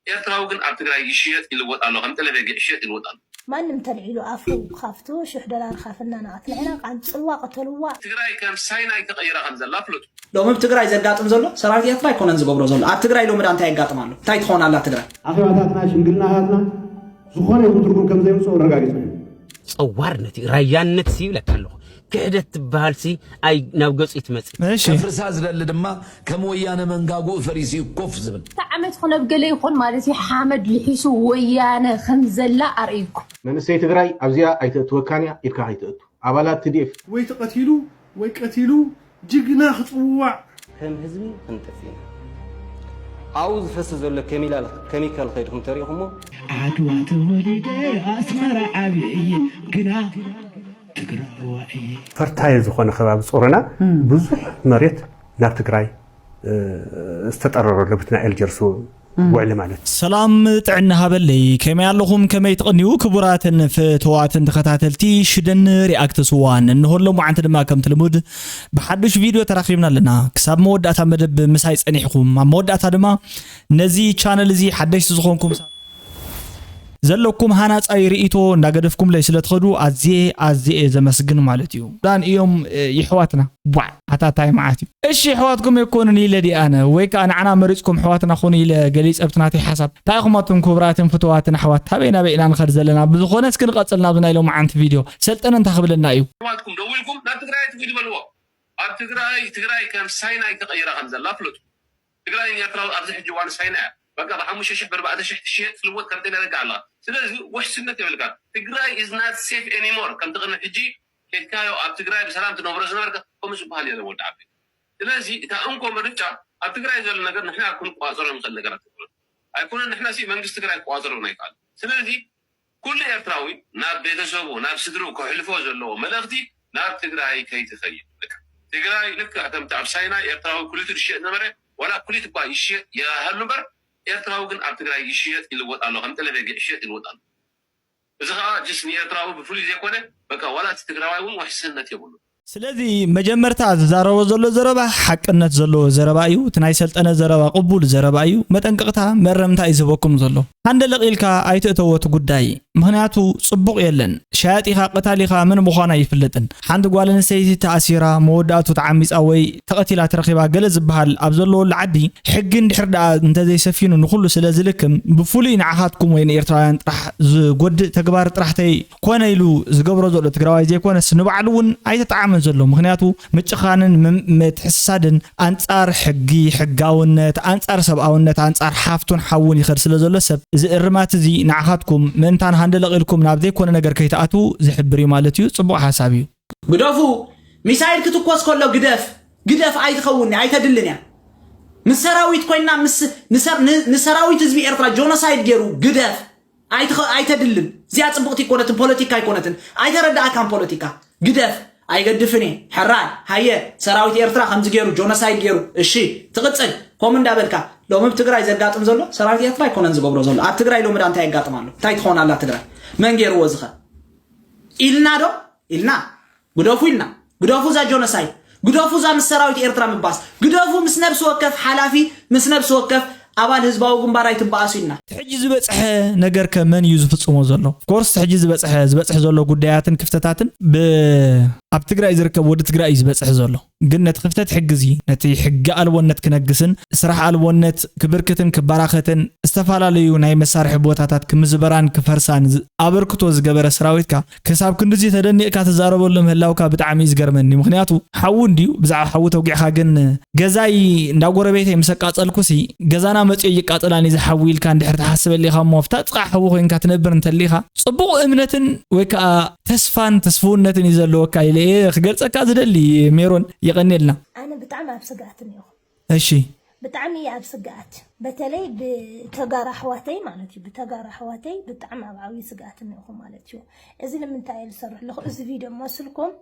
ኤርትራዊ ግን ኣብ ትግራይ ይሽየጥ ይልወጥ ኣሎ፣ ከም ጠለቤጊዕ ይሽየጥ ይልወጥ ኣሎ። ማንም ተልዒሉ ኣፉ ካፍቱ ሽሕ ዶላር ካፍና ናቐት ንሕና ቃን ፅዋ ቀተልዋ። ትግራይ ከም ሳይናይ ተቐይራ ከም ዘላ ፍለጡ። ሎሚ ኣብ ትግራይ ዘጋጥም ዘሎ ሰራዊት ኤርትራ ኣይኮነን ዝገብሮ ዘሎ። ኣብ ትግራይ ሎሚ ዳ እንታይ የጋጥም ኣሎ? እንታይ ትኾን ኣላ ትግራይ? ኣኼባታትና ሽምግልናታትና ዝኾነ ይኹን ትርጉም ከም ዘየምፅኡ ኣረጋጊፁ እዩ። ፀዋርነት እዩ ራያነት ሲ ይብለካ ኣለኹ። ክሕደት ትበሃል ሲ ኣይ ናብ ገፁ ትመፅእ። እሺ ከፍርሳ ዝደሊ ድማ ከም ወያነ መንጋጉኡ ፈሪሱ እዩ ኮፍ ዝብል። ክልተ ዓመት ይኹን ኣብ ገለ ይኹን ማለት እዩ ሓመድ ልሒሱ ወያነ ከም ዘላ ኣርእይኩም። መንእሰይ ትግራይ ኣብዚኣ ኣይተእትወካን እያ ኢድካ ከይተእቱ ኣባላት ትዲኤፍ። ወይ ተቐቲሉ ወይ ቀቲሉ ጅግና ክፅዋዕ። ከም ህዝቢ ክንጠፍ ኢና። ኣብኡ ዝፈስስ ዘሎ ኬሚላል ኬሚካል ከይድኩም ተሪእኹሞ። ዓድዋ ተወሊደ ኣስመራ ዓብየ እየ ግና ትግራዋ እየ። ፈርታይል ዝኾነ ከባቢ ጾሮና ብዙሕ መሬት ናብ ትግራይ ዝተጠረረሉ ብቲ ናይ ኤልጀርስ ውዕሊ ማለት እዩ። ሰላም ጥዕና ሃበለይ ከመይ ኣለኹም ከመይ ትቕንዩ ክቡራትን ፍትዋትን ተኸታተልቲ ሽደን ሪኣክትስ ዋን እንሆ ሎማዓንቲ ድማ ከምቲ ልሙድ ብሓዱሽ ቪድዮ ተራኺብና ኣለና ክሳብ መወዳእታ መደብ ምሳይ ጸኒሕኹም ኣብ መወዳእታ ድማ ነዚ ቻነል እዚ ሓደሽቲ ዝኾንኩም ዘለኩም ሃናጻይ ርእይቶ እንዳገደፍኩምለይ ስለ ትኸዱ ኣዝየ ኣዝየ እየ ዘመስግን ማለት እዩ። ዳን እዮም የሕዋትና። ቧዕ ኣታ ታይ መዓት እዩ። እሺ ኣሕዋትኩም ኣይኮኑን ኢለ ድየ ኣነ ወይ ከኣ ንዓና መሪጽኩም ኣሕዋትና ኩኑ ኢለ ገሊጸ ኣብቲ ናተይ ሓሳብ። ታይ ኢኹም ኣቱም ክቡራትን ፍቱዋትን ኣሕዋት ኣበይ ናበይ ኢና ንኸድ ዘለና? ብዝኾነ እስኪ ንቐጽል ናብዚ ናይ ሎምዓንቲ ቪድዮ። ሰልጠነ እንታይ ክብለና እዩ? ኣሕዋትኩም ደዊልኩም ናብ ትግራይ ትጉድ በልዎ። ኣብ ትግራይ ትግራይ ከም ሳይናይ ተቐይራ ከም ዘላ ፍለጡ። ትግራይ ንኤርትራ ኣብዚ ሕጂ እዋን ሳይና እያ። በቃ ብሓሙሽተ ሽሕ ብኣርባዕተ ሽሕ ትሽየጥ ትልወጥ ከም ቴሌ ረጋ ኣለኻ። ስለዚ ውሕስነት የብልካን። ትግራይ is not safe anymore ከምቲ ቅድሚ ሕጂ ኬድካዮ ኣብ ትግራይ ብሰላም ትነብሮ ዝነበርካ ከምኡ ዝበሃል የለን ወዲ ዓበይቲ። ስለዚ እታ እንኮ ምርጫ ኣብ ትግራይ ዘሎ ነገር ንሕና ክንቋፀሮ ንኽእል ነገራት ኣይኮነን። ኣይኮነን ንሕና ሲ መንግስቲ ትግራይ ክቋፀሮ እውን ኣይከኣል። ስለዚ ኩሉ ኤርትራዊ ናብ ቤተሰቡ ናብ ስድርኡ ከሕልፎ ዘለዎ መልእኽቲ ናብ ትግራይ ከይትኸይድ በቃ። ትግራይ ልክዕ ከምቲ ኣብ ሳይናይ ኤርትራዊ ኩሊቱ ዝሽየጥ ነበረ ዋላ ኩሊት እኳ ይሽየጥ ይሃሉ እምበር ኤርትራዊ ግን ኣብ ትግራይ ይሽየጥ ይልወጥ ኣሎ ከም ጠለቤጊዕ ይሽየጥ ይልወጥ ኣሎ። እዚ ከዓ ጅስ ንኤርትራዊ ብፍሉይ ዘይኮነ በቃ ዋላ እቲ ትግራዋይ እውን ውሕስነት የብሉ። ስለዚ መጀመርታ ዝዛረቦ ዘሎ ዘረባ ሓቅነት ዘለዎ ዘረባ እዩ። እቲ ናይ ሰልጠነ ዘረባ ቅቡል ዘረባ እዩ። መጠንቀቕታ መእረምታ እዩ ዝህበኩም ዘሎ። ሃንደለቕ ኢልካ ኣይትእተዎ እቲ ጉዳይ። ምኽንያቱ ጽቡቕ የለን። ሸያጢኻ ቀታሊኻ መን ምዃኑ ኣይፍለጥን። ሓንቲ ጓል ኣንስተይቲ ተኣሲራ መወዳእቱ ተዓሚጻ ወይ ተቐቲላ ተረኺባ ገለ ዝበሃል ኣብ ዘለወሉ ዓዲ ሕጊ እንድሕር ደኣ እንተዘይሰፊኑ ንኹሉ ስለ ዝልክም ብፍሉይ ንዓኻትኩም ወይ ንኤርትራውያን ጥራሕ ዝጎድእ ተግባር ጥራሕ ተይ ኮነ ኢሉ ዝገብሮ ዘሎ ትግራዋይ ዘይኮነስ ንባዕሉ እውን ኣይተጠዓመን ዘሎ። ምኽንያቱ ምጭኻንን ምም- ምትሕስሳድን ኣንጻር ሕጊ፣ ሕጋውነት፣ ኣንጻር ሰብኣውነት፣ ኣንጻር ሓፍቱን ሓውን ይኸድ ስለ ዘሎ ሰብ እዚ እርማት እዚ ንዓኻትኩም ምእንታን ሃንደለቕ ኢልኩም ናብ ዘይኮነ ነገር ከይትኣትዉ ዝሕብር እዩ ማለት እዩ። ጽቡቕ ሓሳብ እዩ። ግደፉ ሚሳይል ክትኮስ ከሎ ግደፍ ግደፍ ኣይትኸውን ኣይተድልን እያ ምስ ሰራዊት ኮይና ምስ ንሰር- ን- ንሰራዊት ህዝቢ ኤርትራ ጆኖሳይድ ገይሩ ግደፍ ኣይትኸ- ኣይተድልን እዚኣ ፅብቕቲ ኣይኮነትን ፖለቲካ ኣይኮነትን ኣይተረዳእካን ፖለቲካ ግደፍ ኣይገድፍን እየ ሕራይ ሃየ ሰራዊት ኤርትራ ከምዚ ገይሩ ጆኖሳይድ ገይሩ እሺ ትቕፅል ከምኡ እንዳበልካ ሎሚ ኣብ ትግራይ ዘጋጥም ዘሎ ሰራዊት ኤርትራ ኣይኮነን ዝገብሮ ዘሎ ኣብ ትግራይ ሎሚ ዳ እንታይ የጋጥም ኣሎ እንታይ ትኸውን ኣላ ትግራይ መን ገይርዎ ዝኸ ኢልና ዶ ኢልና ግደፉ ኢልና ግደፉ እዛ ጆኖሳይድ ግደፉ እዛ ምስ ሰራዊት ኤርትራ ምባስ ግደፉ ምስ ነብሲ ወከፍ ሓላፊ ምስ ነብሲ ወከፍ ኣባል ህዝባዊ ግንባር ኣይትበኣሱ ኢልና። ሕጂ ዝበፅሐ ነገር ከ መን እዩ ዝፍፅሞ ዘሎ? ኦፍኮርስ ሕጂ ዝበፅሐ ዝበፅሕ ዘሎ ጉዳያትን ክፍተታትን ብ ኣብ ትግራይ ዝርከብ ወዲ ትግራይ እዩ ዝበፅሕ ዘሎ። ግን ነቲ ክፍተት ሕጊ እዚ ነቲ ሕጊ ኣልቦነት ክነግስን ስራሕ ኣልቦነት ክብርክትን ክበራኸትን ዝተፈላለዩ ናይ መሳርሒ ቦታታት ክምዝበራን ክፈርሳን ዝ- ኣበርክቶ ዝገበረ ሰራዊትካ ክሳብ ክንድዚ ተደኒቕካ ትዛረበሉ ምህላውካ ብጣዕሚ እዩ ዝገርመኒ። ምኽንያቱ ሓዉ እንድዩ ብዛዕባ ሓዉ ተውጊዕኻ ግን ገዛይ እንዳ ጎረቤተይ ምስ ኣቃጸልኩሲ ገዛና መጺኦ ይቃጸላን እዩ ዝሓዊ ኢልካ እንድሕር ትሓስበሉ ኢኻ እሞ ኣብታ ጥቓ ሓዉ ኮይንካ ትነብር እንተሊኻ ጽቡቕ እምነትን ወይ ከኣ ተስፋን ተስፍውነትን እዩ ዘለወካ ኢለ እየ ክገልጸካ ዝደሊ። ሜሮን የቐንየልና። ኣነ ብጣዕሚ ኣብ ስግኣት እኒኦኹ። እሺ። ብጣዕሚ እየ ኣብ ስግኣት። በተለይ ብተጋሩ ኣሕዋተይ ማለት እዩ። ብተጋሩ ኣሕዋተይ ብጣዕሚ ኣብ ዓብዪ ስግኣት እኒኦኹ ማለት እዩ። እዚ ንምንታይ እየ ዝሰርሕ ኣለኹ? እዚ ቪድዮ እሞ ስልኩም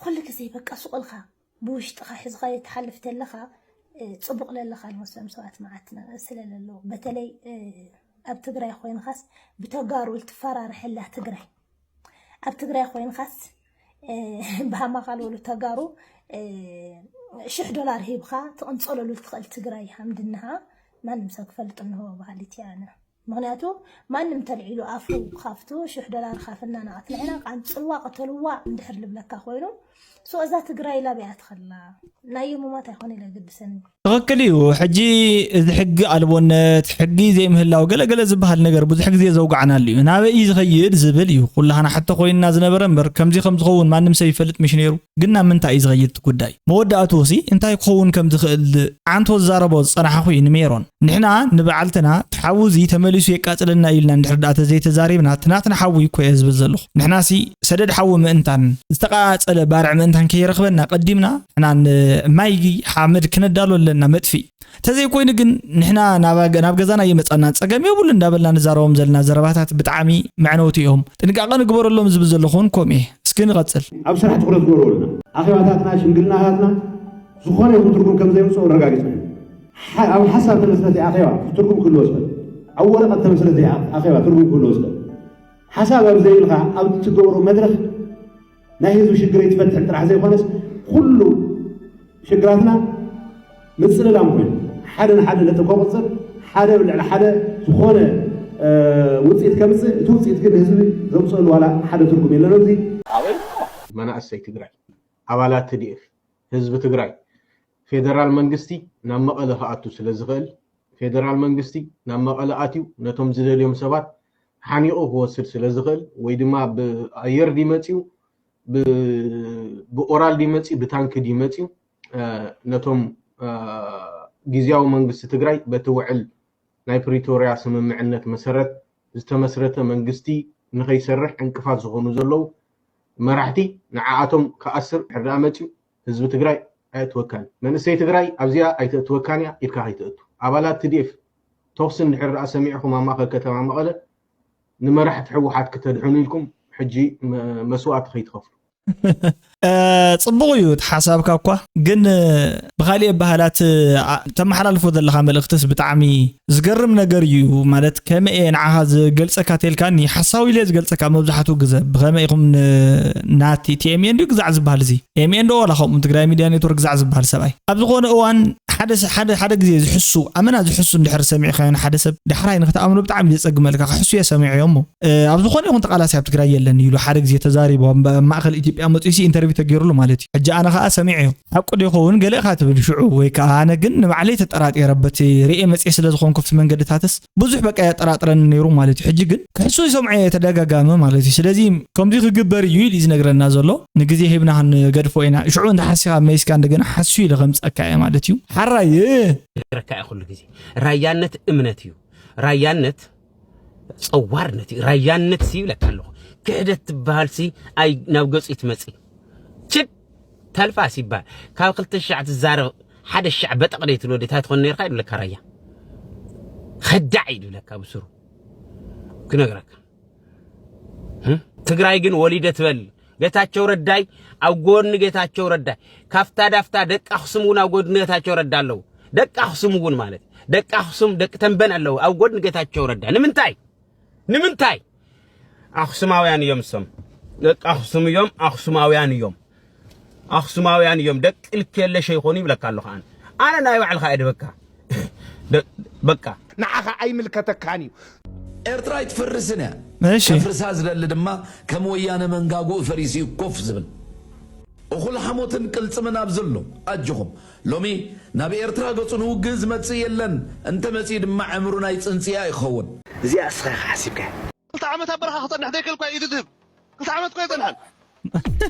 ኩሉ ግዜ በቃ ሱቕ ኢልካ ብውሽጥኻ ሒዝኻዮ ትሓልፍ ተለኻ፣ እ፣ ጽቡቕ ለለኻ ዝመስሎም ሰባት መዓት ነ-፣ ስለ ለለዉ። በተለይ፣ እ፣ ኣብ ትግራይ ኮይንኻስ ብተጋሩ ልትፈራርሐላ ትግራይ። ኣብ ትግራይ ኮይንኻስ፣ እ፣ ብሃማኻ ልበሉ ተጋሩ፣ እ፣ ሽሕ ዶላር ሂብኻ ትቕንጸለሉ ትኽእል ትግራይ ሃምድንሃ ማንም ሰብ ክፈልጥ እንሆ በሃሊት እየ ኣነ። ምኽንያቱ ማንም ተልዒሉ ኣፉ ካብቱ ሽሕ ዶላር ካፍና ንኣት ንሕና ቃን ጽዋ ቅተልዋ እንድሕር ልብለካ ኮይኑ፣ ሶ እዛ ትግራይ ላበይ ኣትኸላ? ናይ የሙማት ኣይኮነ ኢለ ግድሰኒ። ትኽክል እዩ። ሕጂ እዚ ሕጊ ኣልቦነት፣ ሕጊ ዘይምህላው ገለገለ ዝበሃል ነገር ብዙሕ ግዜ ዘውግዓናሉ እዩ። ናበይ እዩ ዝኸይድ ዝብል እዩ ኩላህና ሕቶ ኮይንና ዝነበረ እምበር፣ ከምዚ ከም ዝኸውን ማንም ሰብ ይፈልጥ ምሽ ነይሩ። ግን ናብ ምንታይ እዩ ዝኸይድ እቲ ጉዳይ? መወዳእትኡ ሲ እንታይ ክኸውን ከም ዝኽእል ዓንቶ ዝዛረቦ ዝጸናሕኹ እዩ ንሜሮን። ንሕና ንበዓልትና እቲ ሓዊ እዚ ተመሊሱ የቃጽለና ኢልና እንድሕር ደኣ ተዘይተዛሪብና፣ እቲ ናትና ሓዊ እኮ እየ ዝብል ዘለኹ። ንሕናሲ ሰደድ ሓዊ ምእንታን ዝተቃጸለ ባርዕ ምእንታን ከይረኽበና ቀዲምና ንሕና ንማይ ሓመድ ክነዳሎ ኣለና መጥፍኢ። ተዘይኮይኑ ግን ንሕና ናብ ኣገ-፣ ናብ ገዛና እየመጻና ጸገም የብሉ እንዳበልና ንዛረቦም ዘለና ዘረባታት ብጣዕሚ መዕነውቲ እዮም። ጥንቃቐ ንግበረሎም ዝብል ዘለኹ እውን ከምኡ እየ። እስኪ ንቐጽል። ኣብ ስራሕ ትኹረት ግበሩ ኣለና። ኣኼባታትና፣ ሽምግልናታትና ዝኾነ ይኹን ትርጉም ከም ዘየምጽኦ ኣረጋጊጹ እዩ። ሓ-፣ ኣብ ሓሳብ ተመስረተ ኣኼባ ትርጉም ክህልዎ ዝኽእል፣ ኣብ ወረቐት ተመስረተ ኣኼባ ትርጉም ክህልዎ ዝኽእል፣ ሓሳብ ኣብ ዘይብልካ ኣብ ትገብሮ መድረኽ ናይ ህዝቢ ሽግር ኣይትፈትሕን ጥራሕ ዘይኮነስ ኩሉ ሽግራትና ምጽልላም ኮይኑ ሓደ ንሓደ ነጥብ ከቁጽር ሓደ ኣብ ልዕሊ ሓደ ዝኾነ፣ እ፣ ውጽኢት ከምጽእ፣ እቲ ውጽኢት ግን ህዝቢ ዘምጽእሉ ዋላ ሓደ ትርጉም የለን። ኣብዚ ኣበይ መናእሰይ ትግራይ፣ ኣባላት ቲ ዲ ኤፍ፣ ህዝቢ ትግራይ፣ ፌደራል መንግስቲ ናብ መቐለ ክኣቱ ስለ ዝኽእል፣ ፌደራል መንግስቲ ናብ መቐለ ኣትዩ ነቶም ዝደልዮም ሰባት ሓኒቑ ክወስድ ስለ ዝኽእል፣ ወይ ድማ ብኣየር ድዩ መፂኡ፣ ብ-፣ ብኦራል ድዩ መፂኡ፣ ብታንኪ ድዩ መፂኡ፣ እ፣ ነቶም፣ እ፣ ግዝያዊ መንግስቲ ትግራይ በቲ ውዕል ናይ ፕሪቶርያ ስምምዕነት መሰረት ዝተመስረተ መንግስቲ ንኸይሰርሕ ዕንቅፋት ዝኾኑ ዘለዉ መራሕቲ ንዓኣቶም ክኣስር ድሕር ደኣ መፅዩ ህዝቢ ትግራይ ኣየእትወካን። መንእሰይ ትግራይ ኣብዚኣ ኣይተእትወካን እያ ኢድካ ከይተእቱ። ኣባላት ቲ ዲ ኤፍ ተኹሲ እንድሕር ደኣ ሰሚዕኹም ኣብ ማእኸል ከተማ መቐለ ንመራሕቲ ህወሓት ክተድሕኑ ኢልኩም ሕጂ መ-፣ መስዋእቲ ከይትኸፍሉ። እ፣ ጽቡቕ እዩ እቲ ሓሳብካ እኳ፣ ግን፣ እ፣ ብኻልእ ኣበሃላት፣ እ፣ ኣ-፣ ተመሓላልፎ ዘለኻ መልእኽትስ ብጣዕሚ ዝገርም ነገር እዩ። ማለት ከመይ እየ ንዓኻ ዝገልጸካ ተልካኒ፣ ሓሳዊ ኢለ ዝገልጸካ መብዛሕትኡ ግዘ። ብኸመይ ኢኹም ን-፣ ናቲ፣ እቲ ኤም ኤን ድዩ ግዛዕ ዝበሃል እዚ? ኤም ኤን ዶ ዋላ ከምኡ ትግራይ ሚድያ ኔትወርክ ግዛዕ ዝበሃል ሰብኣይ? ኣብ ዝኾነ እዋን ሓደ ስ-፣ ሓደ፣ ሓደ ግዜ ዝሕሱ፣ ኣመና ዝሕሱ እንድሕር ሰሚዕካዮ ንሓደ ሰብ፣ ዳሕራይ ንክትኣምኖ ብጣዕሚ ዘጸግመልካ፣ ክሕሱ እየ ሰሚዐዮ እሞ፣ እ፣ ኣብ ዝኾነ ይኹን ተቃላሲ ኣብ ትግራይ የለን ኢሉ ሓደ ግዜ ተዛሪቡ፣ ኣብ ማእከል ኢትዮጵያ መጺኡ ሲ ኢንተርቪው ተገይሩሉ ማለት እዩ። ሕጂ ኣነ ከኣ ሰሚዐዮ። ሓቁ ዶ ይኸውን ገለ ኢኻ ትብል ሽዑ፣ ወይ ከኣ ኣነ ግን ንባዕለይ ተጠራጢረ፣ በቲ ርእየ መጽየ ስለ ዝኾንኩ ኣብቲ መንገድታትስ ብዙሕ በቃ የጠራጥረኒ ነይሩ ማለት እዩ። ሕጂ ግን ክሕሱ ይሰምዖ እየ ተደጋጋሚ ማለት እዩ። ስለዚ ከምዚ ክግበር እዩ ኢሉ እዩ ዝነግረና ዘሎ። ንግዜ ሂብና ክንገድፎ ኢና። ሽዑ እንተ ሓሲኻ መይስካ እንደገና ሓሱ ኢለ ከምጸካ እየ ማለት እዩ። ሓራይ፣ እ! ይነግረካ እየ ኩሉ ግዜ። ራያነት እምነት እዩ። ራያነት ጸዋርነት እዩ። ራያነት ሲ ይብለካ ኣለኹ። ክሕደት ትበሃል ሲ ኣይ ናብ ገጹ እዩ ትመጽእ። ችድ ተልፋስ ይበሃል። ካብ ክልተ ሻዕ ትዛረብ ሓደ ሻዕ በጠቕ ደይ ትብሎ ደይ ታይ ትኾን ነርካ ይብለካ ራያ። ኸዳዕ እዩ ይብለካ ብስሩ። ክነግረካ። እህ? ትግራይ ግን ወሊደ ትበል። ጌታቸው ረዳይ ኣብ ጎኒ ጌታቸው ረዳይ። ካፍታ ዳፍታ ደቂ ኣኽሱም እውን ኣብ ጎኒ ጌታቸው ረዳ ኣለዉ። ደቂ ኣኽሱም እውን ማለት ደቂ ኣኽሱም፣ ደቂ ተንበን ኣለዉ ኣብ ጎኒ ጌታቸው ረዳ። ንምንታይ? ንምንታይ? ኣኽሱማውያን እዮም እሶም። ደቂ ኣኽሱም እዮም፣ ኣኽሱማውያን እዮም። ኣኽሱማውያን እዮም። ደቂ ልክ የለሽ ኣይኾኑ ይብለካ ኣለኹ ኣነ። ኣነ ናይ ባዕልኻ እየ ድበካ። ደ-፣ በቃ። ንዓኻ ኣይምልከተካን እዩ። ኤርትራ ኣይትፈርስን እያ። እሺ። ከፍርሳ ዝደሊ ድማ ከም ወያነ መንጋጉኡ ፈሪሱ እዩ ኮፍ ዝብል። እኹል ሓሞትን ቅልጽምን ኣብ ዘሎ ኣጆኹም። ሎሚ ናብ ኤርትራ ገጹ ንውግእ ዝመጽእ የለን። እንተ መጺኡ ድማ ዕምሩ ናይ ጽንጽያ ይኸውን። እዚኣ እስኻ ኢኻ ሓሲብካያ። ክልተ ዓመት ኣብ በረኻ ክጸንሕ ዘይክእል እኳ ኢዱ ትህብ። ክልተ ዓመት እኮ ኣይጸንሐን።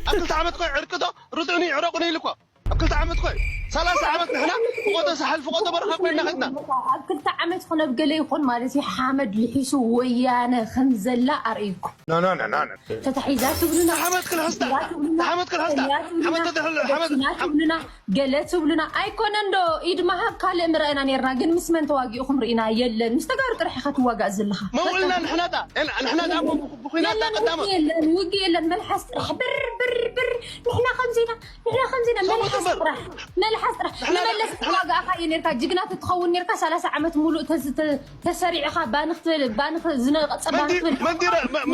ኣብ ክልተ ዓመት እኮ ዕርቂ ዶ ርድኡኒ ዕረቑኒ ኢሉ እኮ። ኣብ ክልተ ዓመት እኮ ሰላሳ ዓመት ንሕና ፍቆዶ ሳሕል ፍቆዶ በረኻ ኮይና ከድና። ኣብ ክልተ ዓመት ኮነ ኣብ ገለ ይኹን ማለት እዩ ሓመድ ልሒሱ ወያነ ከም ዘላ ኣርእይኩም። ኖ፣ ኖ፣ ኖ፣ ኖ፣ ኖ። ተታሒዛ ትብሉና፣ ሓመድ ክልሕስታ፣ ተታሒዛ ትብሉና፣ ሓመድ ተድሕል፣ ተታሒዛ ሓመድ፣ ትብሉና፣ ሓመድ ተድሕል። ገለ ትብሉና። ኣይኮነን ዶ ኢድ ምሃብ ካልእ ምረእና ነርና፣ ግን ምስ መን ተዋጊእኹም ርኢና የለን። ምስ ተጋሩ ጥራሕ ኢኻ ትዋጋእ ዘለኻ። መውዕልና በቃ። ንሕናታ፣ ንሕናታ እኮ ብኹ-፣ ብኹናት የለን፣ ቀዳሞት። ውግእ የለን፣ ውግእ የለን፣ መልሓስ ጥራሕ ብር፣ ብር፣ ብር። ንሕና ከምዚና ንሕና ከምዚና መልሓስ ጥራሕ መልሓስ ጥራሕ ንመለስ ዋጋእኻ እዩ ነርካ ጅግና ትትኸውን ነርካ ሰላሳ ዓመት ሙሉእ ተሰሪዕኻ ባንኽ ትብል ባንኽ ዝነቐጸ ባንኽ ትብል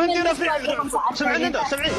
መንዲረ ስምዒ እንዶ ስምዒ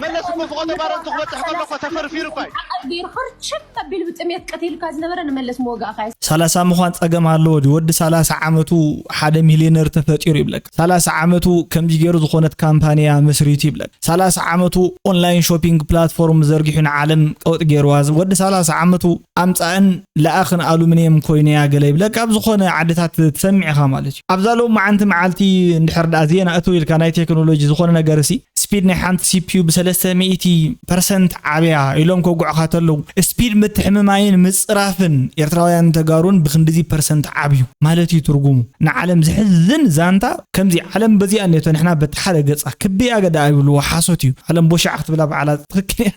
መለስ እኮ ፍቆ ተባረንቱ ክበፅሕ ከሎ እኮ ተፈርፊሩ እኳ እዩ ገይሩ ክርችም ኣቢሉ ብጥሜት ቀቲልካ ዝነበረ ንመለስ መወጋእኻ እዩ ሰላሳ ምዃን ጸገም ኣለዎ ድዩ ወዲ ሰላሳ ዓመቱ ሓደ ሚልዮነር ተፈጢሩ ይብለካ ሰላሳ ዓመቱ ከምዚ ገይሩ ዝኾነት ካምፓንያ መስሪቱ ይብለካ ሰላሳ ዓመቱ ኦንላይን ሾፒንግ ፕላትፎርም ዘርጊሑ ንዓለም ቀውጢ ገይርዋ ወዲ ሰላሳ ዓመቱ ኣምጻእን ለኣኽን ኣሉሚንየም ኮይኑያ ገለ ይብለካ ኣብ ዝኾነ ዓድታት ትሰምዕ ኢኻ ማለት እዩ ኣብዛ ሎም መዓንቲ መዓልቲ እንድሕር ደኣ ዜና እትው ኢልካ ናይ ቴክኖሎጂ ዝኾነ ነገር ሲ ስፒድ ናይ ሓንቲ ሲፒዩ ብሰለስተ ሚእቲ ፐርሰንት ዓብያ ኢሎም ከጉዕኻ ተለዉ ስፒድ ምትሕምማይን ምፅራፍን ኤርትራውያን ተጋሩን ብክንድዚ ፐርሰንት ዓብዩ ማለት እዩ ትርጉሙ ንዓለም ዝሕዝን ዛንታ ከምዚ ዓለም በዚኣ እኔቶ ንሕና በቲ ሓደ ገፃ ክቢ ኣገዳ ይብልዎ ሓሶት እዩ ዓለም ቦሻዕ ክትብላ በዓላ ትክክል እያ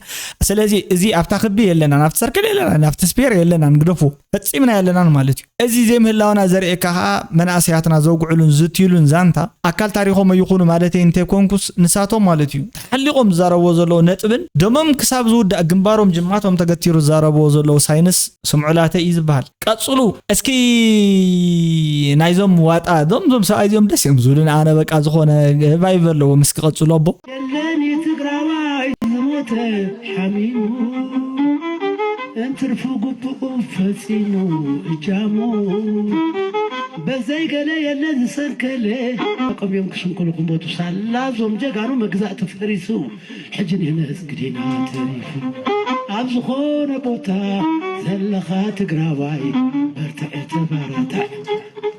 ስለዚ እዚ ኣብታ ክቢ የለናን ኣብቲ ሰርክል የለናን ኣብቲ ስፔር የለናን ግደፉ ፈፂምና የለናን ማለት እዩ እዚ ዘይምህላውና ዘርእየካ ከዓ መናእሰያትና ዘውግዕሉን ዝትይሉን ዛንታ ኣካል ታሪኾም ኣይኹኑ ማለተይ እንተይኮንኩስ ንሳቶም ማለት እዩ ተሓሊቖም ዝዛረብዎ ዘለዉ ነጥብን ደሞም ክሳብ ዝውዳእ ግንባሮም ጅማቶም ተገቲሩ ዝዛረብዎ ዘለዉ ሳይንስ ስምዑላተይ እዩ ዝበሃል ቀፅሉ እስኪ ናይዞም ዋጣ ዞም ዞም ሰብኣይ እዚኦም ደስ እዮም ዝብሉን ኣነ በቃ ዝኾነ ቫይቭ ኣለዎም እስኪ ቀፅሉ ኣቦ የለን የትግራዋይ ዝሞተ ሓሚሙ እንትርፉ ግቡኡ ፈፂሙ እጃሙ በዘይ ገለ የለ ዝሰንከለ ቀሚዮም ክስንክሉ ክንቦቱ ሳላ ዞም ጀጋኑ መግዛእቲ ፈሪሱ ሕጂ ንህነፅ ግዲና ተሪፉ ኣብ ዝኾነ ቦታ ዘለኻ ትግራዋይ በርትዕ ተባራታዕ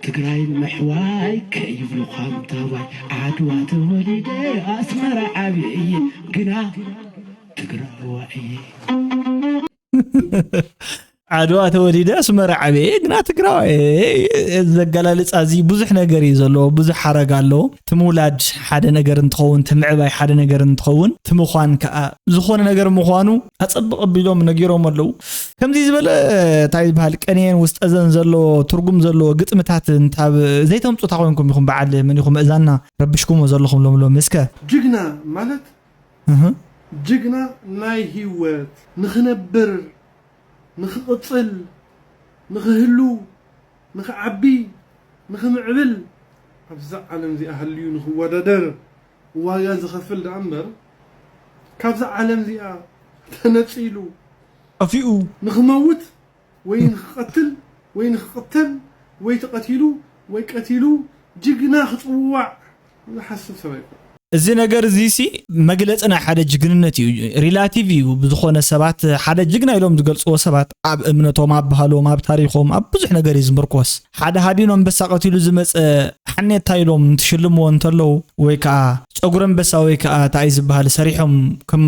ትግራይ ምሕዋይ ከይብሉኻ ምታዋይ ዓድዋ ተወሊደ ኣስመራ ዓብየ እየ ግና ትግራዋ እየ ዓድዋ ተወሊደ ኣስመራ ዓብየ ግና ትግራዋ ዘገላልፃ እዚ ብዙሕ ነገር እዩ ዘለዎ ብዙሕ ሓረግ ኣለዎ ትምውላድ ሓደ ነገር እንትኸውን ትምዕባይ ሓደ ነገር እንትኸውን ትምዃን ከዓ ዝኾነ ነገር ምዃኑ ኣፀብቕ ኣቢሎም ነጊሮም ኣለዉ ከምዚ ዝበለ እንታይ ዝበሃል ቀንየን ውስጠዘን ዘሎ ትርጉም ዘለዎ ግጥምታት እንታብ ዘይተምፁታ ኮይንኩም ኢኹም በዓል መን ኢኹም እዛና ረብሽኩሞ ዘለኹም ሎም ሎም እስከ ጅግና ማለት ጅግና ናይ ህይወት ንኽነብር ንኽቕፅል ንኽህሉ ንኽዓቢ ንኽምዕብል ኣብዛ ዓለም እዚኣ ሃልዩ ንኽወዳደር ዋጋ ዝኸፍል ደኣ እምበር ካብዛ ዓለም እዚኣ ተነፂሉ ጠፊኡ ንኽመውት ወይ ንኽቐትል ወይ ንኽቕተል ወይ ተቐቲሉ ወይ ቀቲሉ ጅግና ክፅዋዕ ዝሓስብ ሰብ ኣይኮን። እዚ ነገር እዚሲ መግለፂ ናይ ሓደ ጅግንነት እዩ። ሪላቲቭ እዩ። ብዝኾነ ሰባት ሓደ ጅግና ኢሎም ዝገልፅዎ ሰባት ኣብ እምነቶም፣ ኣብ ባህሎም፣ ኣብ ታሪኾም፣ ኣብ ብዙሕ ነገር እዩ ዝምርኮስ። ሓደ ሃዲኑ ኣንበሳ ቀቲሉ ዝመፀ ሓኔታ ኢሎም እንትሽልምዎ እንተለዉ ወይ ከዓ ጨጉሪ ኣንበሳ ወይ ከዓ እንታይ እዩ ዝበሃል ሰሪሖም ከም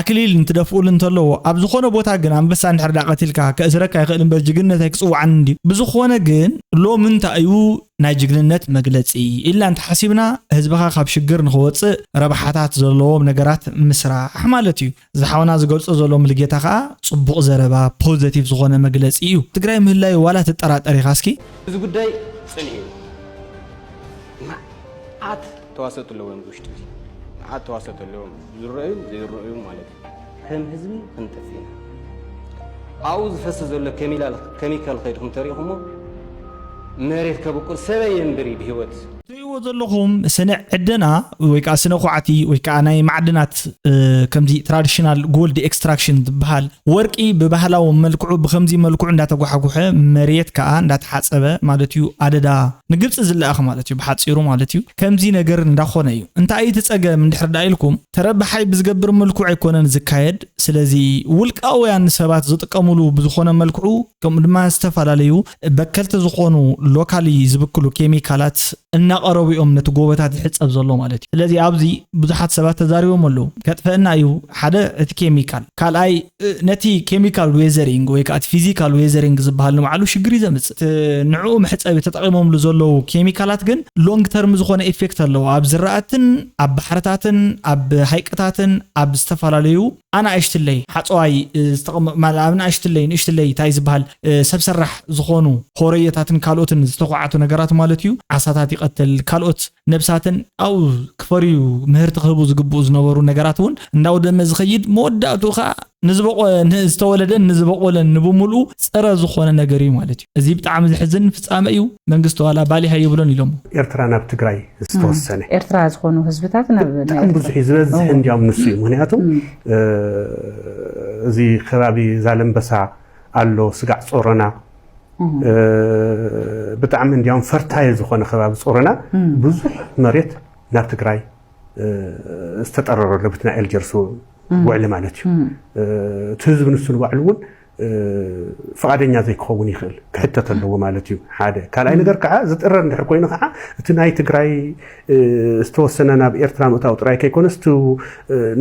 ኣክሊል እንትደፍኡሉ እንተለዎ ኣብ ዝኾነ ቦታ ግን ኣንበሳ እንድሕር ዳ ቀቲልካ ከእስረካ ይኽእል እምበር ጅግንነት ኣይክፅዋዕን እንድዩ ብዝኾነ ግን ሎሚ እንታይ እዩ ናይ ጅግንነት መግለፂ ኢልና እንተሓሲብና ህዝብኻ ካብ ሽግር ንኽወፅእ ረብሓታት ዘለዎም ነገራት ምስራሕ ማለት እዩ እዚ ሓውና ዝገልፆ ዘሎ ምልጌታ ከዓ ፅቡቕ ዘረባ ፖዘቲቭ ዝኾነ መግለፂ እዩ ትግራይ ምህላዩ ዋላ ትጠራጠር ኢኻ እስኪ እዚ ጉዳይ ፅንዒ መዓት ተዋሰጥ ኣለዎም ውሽጢ እዚ መዓት ተዋሰጥ ኣለዎም ዝረአዩ ዘይረአዩ ማለት እዩ ከም ህዝቢ ክንጠፍ ኢና ኣብኡ ዝፈስ ዘሎ ከሚካል ከይድኩም ተሪእኩሞ መሬት ከብቁል ሰበይ የንብሪ ብሂወት ትሪእዎ ዘለኹም ስነ ዕደና ወይ ከዓ ስነ ኳዕቲ ወይ ከዓ ናይ ማዕድናት ከምዚ ትራዲሽናል ጎልድ ኤክስትራክሽን ዝበሃል ወርቂ ብባህላዊ መልክዑ ብከምዚ መልክዑ እንዳተጓሓጉሐ መሬት ከዓ እንዳተሓፀበ ማለት እዩ ኣደዳ ንግብፂ ዝለኣኽ ማለት እዩ ብሓፂሩ ማለት እዩ ከምዚ ነገር እንዳኾነ እዩ እንታይ እቲ ፀገም እንድሕር ዳ ኢልኩም ተረባሓይ ብዝገብር መልክዑ ኣይኮነን ዝካየድ ስለዚ ውልቃውያን ሰባት ዝጥቀምሉ ብዝኾነ መልክዑ ከምኡ ድማ ዝተፈላለዩ በከልቲ ዝኾኑ ሎካሊ ዝብክሉ ኬሚካላት እናቐረቡ እዮም ነቲ ጎቦታት ዝሕፀብ ዘሎ ማለት እዩ ስለዚ ኣብዚ ብዙሓት ሰባት ተዛሪቦም ኣለዉ ከጥፈአና እዩ ሓደ እቲ ኬሚካል ካልኣይ ነቲ ኬሚካል ዌዘሪንግ ወይ ከዓ ፊዚካል ዌዘሪንግ ዝበሃል ንባዕሉ ሽግር እዩ ዘምፅእ ንዕኡ መሕፀቢ ተጠቂሞምሉ ዘለዉ ኬሚካላት ግን ሎንግ ተርም ዝኾነ ኢፌክት ኣለዎ ኣብ ዝራእትን ኣብ ባሕርታትን ኣብ ሃይቅታትን ኣብ ዝተፈላለዩ ኣናእሽትለይ ሓፀዋይ ዝተቐመ ኣብ ናእሽትለይ ንእሽትለይ እንታይ ዝበሃል ሰብ ሰራሕ ዝኾኑ ሆረየታትን ካልኦትን ዝተኳዓቱ ነገራት ማለት እዩ። ዓሳታት ይቐትል፣ ካልኦት ነብሳትን ኣብኡ ክፈርዩ ምህርቲ ክህቡ ዝግብኡ ዝነበሩ ነገራት እውን እንዳውደመ ዝኸይድ፣ መወዳእትኡ ከዓ ንዝበቆ ንዝተወለደን ንዝበቆለን ንብምልኡ ፀረ ዝኾነ ነገር እዩ ማለት እዩ። እዚ ብጣዕሚ ዝሕዝን ፍፃመ እዩ። መንግስቲ ዋላ ባሊሃ ይብሎን ኢሎሞ። ኤርትራ ናብ ትግራይ ዝተወሰነ ኤርትራ ዝኾኑ ህዝብታት ናብ ናይ ብጣዕሚ ብዙሕ እዩ ዝበዝሕ እንዲያውም ንሱ እዩ። ምክንያቱ እዚ ከባቢ ዛለምበሳ ኣሎ፣ ስጋዕ ጾሮና ብጣዕሚ እንዲያውም ፈርታይል ዝኾነ ከባቢ ጾሮና ብዙሕ መሬት ናብ ትግራይ ዝተጠረረሉ ብቲ ናይ ኤልጀርስ ውዕሊ ማለት እዩ። እቲ ህዝቢ ንሱ ንባዕሉ እውን ፍቓደኛ ዘይክኸውን ይኽእል፣ ክሕተት ኣለዎ ማለት እዩ። ሓደ ካልኣይ ነገር ከዓ ዝጥረር እንድሕር ኮይኑ ከዓ እቲ ናይ ትግራይ ዝተወሰነ ናብ ኤርትራ ምእታው ጥራይ ከይኮነስ እቲ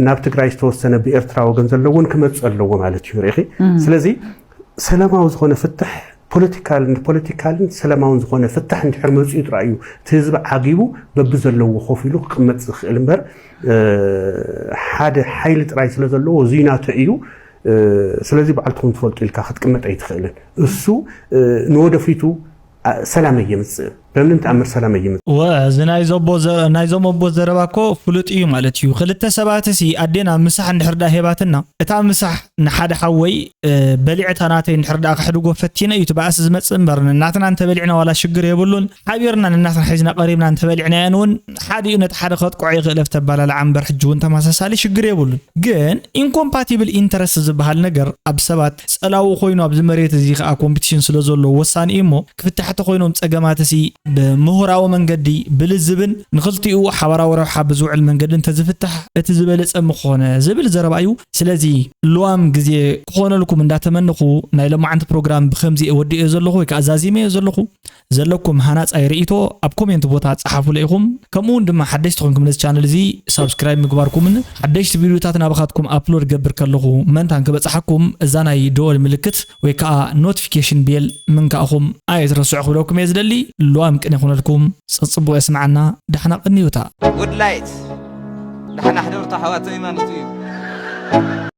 ናብ ትግራይ ዝተወሰነ ብኤርትራ ወገን ዘሎ እውን ክመፅእ ኣለዎ ማለት እዩ። ርኢኺ? ስለዚ ሰላማዊ ዝኾነ ፍትሕ ፖለቲካልን ፖለቲካልን ሰላማውን ዝኾነ ፍትሕ እንድሕር መፅኡ ጥራይ እዩ እቲ ህዝቢ ዓጊቡ በብዘለዎ ኮፍ ኢሉ ክቅመጥ ዝኽእል እምበር ሓደ ሓይሊ ጥራይ ስለ ዘለዎ እዙይ ናቱ እዩ። ስለዚ በዓልትኹም ትፈልጡ ኢልካ ክትቅመጥ ኣይትኽእልን። እሱ ንወደፊቱ ሰላም እየምፅእ፣ በምንም ተኣምር ሰላም እየምፅእ። ወ እዚ ናይዞም ኣቦ ዘረባ እኮ ፍሉጥ እዩ ማለት እዩ። ክልተ ሰባት ሲ ኣዴና ምሳሕ እንድሕር ዳ ሄባትና እታ ምሳሕ ንሓደ ሓወይ በሊዕታ ናተይ እንድሕር ዳ ከሕድጎ ፈቲነ እዩ ትባእስ ዝመፅእ እምበር ንናትና እንተበሊዕና ዋላ ሽግር የብሉን። ሓቢርና ንናትና ሒዝና ቀሪብና እንተበሊዕናየን እውን ሓዲኡ ነቲ ሓደ ከጥቅዖ ይኽእል ኣብ ተባላልዓ እምበር ሕጂ እውን ተመሳሳሊ ሽግር የብሉን። ግን ኢንኮምፓቲብል ኢንተረስት ዝበሃል ነገር ኣብ ሰባት ፀላዊ ኮይኑ ኣብዚ መሬት እዚ ከዓ ኮምፒቲሽን ስለ ዘለዎ ወሳኒ እዩ እሞ ክፍታሕ ተኮይኖም ፀገማት ሲ ብምሁራዊ መንገዲ ብልዝብን ንክልቲኡ ሓባራዊ ረብሓ ብዝውዕል መንገዲ እንተዝፍታሕ እቲ ዝበለፀ ምኾነ ዝብል ዘረባ እዩ። ስለዚ ልዋም ግዜ ክኾነልኩም እንዳተመንኹ ናይ ለማዓንቲ ፕሮግራም ብከምዚ ወዲኦ ዘለኹ ወይ ከዓ ዛዚመዮ ዘለኹ ዘለኩም ሃናፃይ ርእይቶ ኣብ ኮሜንት ቦታ ፀሓፉለ ኢኹም። ከምኡ እውን ድማ ሓደሽቲ ኮንኩም ነዚ ቻነል እዚ ሳብስክራይብ ምግባርኩምን ሓደሽቲ ቪድዮታት ናባኻትኩም ኣፕሎድ ገብር ከለኹ መንታን ክበፅሓኩም እዛ ናይ ደወል ምልክት ወይ ከዓ ኖቲፊኬሽን ቤል ምንካእኹም ኣይትረስዑ ክብለኩም እየ ዝደሊ። ልዋም ቅን ይኹነልኩም፣ ፀፅቡቅ የስምዓና፣ ዳሕና ቀንዩታ። ውድላይት ዳሕና ሕደርታ ሓዋተይ ማለት እዩ።